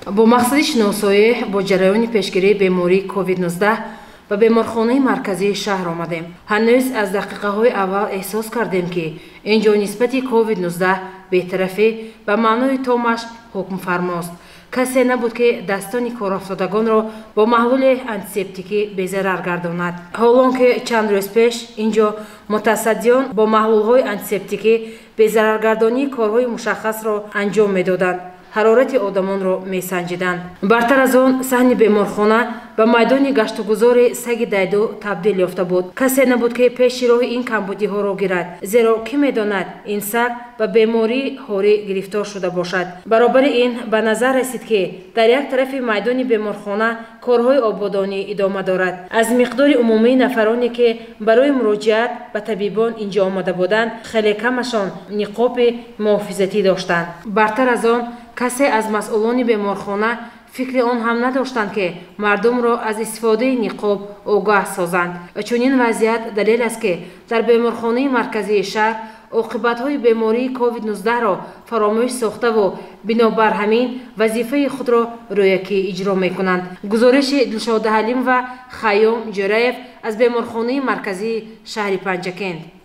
Бо мақсади шиносоӣ бо ҷараёни пешгирии бемории COVID-19 ба беморхонаи марказии шаҳр омадем. Ҳанӯз аз дақиқаҳои аввал эҳсос кардем, ки ин ҷо нисбати COVID-19 бетарафӣ ба маънои томаш ҳукмфармост. Касе набуд, ки дастони корафтодагонро бо маҳлули антисептикӣ безарар гардонад. Ҳолон ки чанд рӯз пеш ин ҷо мутасаддиён бо маҳлулҳои антисептикӣ безараргардонии корҳои мушаххасро анҷом медоданд, ҳарорати одамонро месанҷиданд. Бартар аз он, саҳни беморхона ба майдони гаштугузори саги дайду табдил ёфта буд. Касе набуд, ки пеши роҳи ин камбудиҳоро гирад, зеро кӣ медонад, ин саг ба бемории ҳорӣ гирифтор шуда бошад. Баробари ин ба назар расид, ки дар як тарафи майдони беморхона корҳои ободонӣ идома дорад. Аз миқдори умумии нафароне, ки барои муроҷиат ба табибон ин ҷо омада буданд, хеле камашон ниқоби муҳофизатӣ доштанд. Бартар аз он, касе аз масъулони беморхона фикри он ҳам надоштанд, ки мардумро аз истифодаи ниқоб огаҳ созанд. Чунин вазъият далел аст, ки дар беморхонаи марказии шаҳр оқибатҳои бемории COVID-19-ро фаромӯш сохтаву бинобар ҳамин вазифаи худро рӯякӣ иҷро мекунанд. Гузориши Дилшода Ҳалимова, Хайём Ҷӯраев аз беморхонаи марказии шаҳри Панҷакент.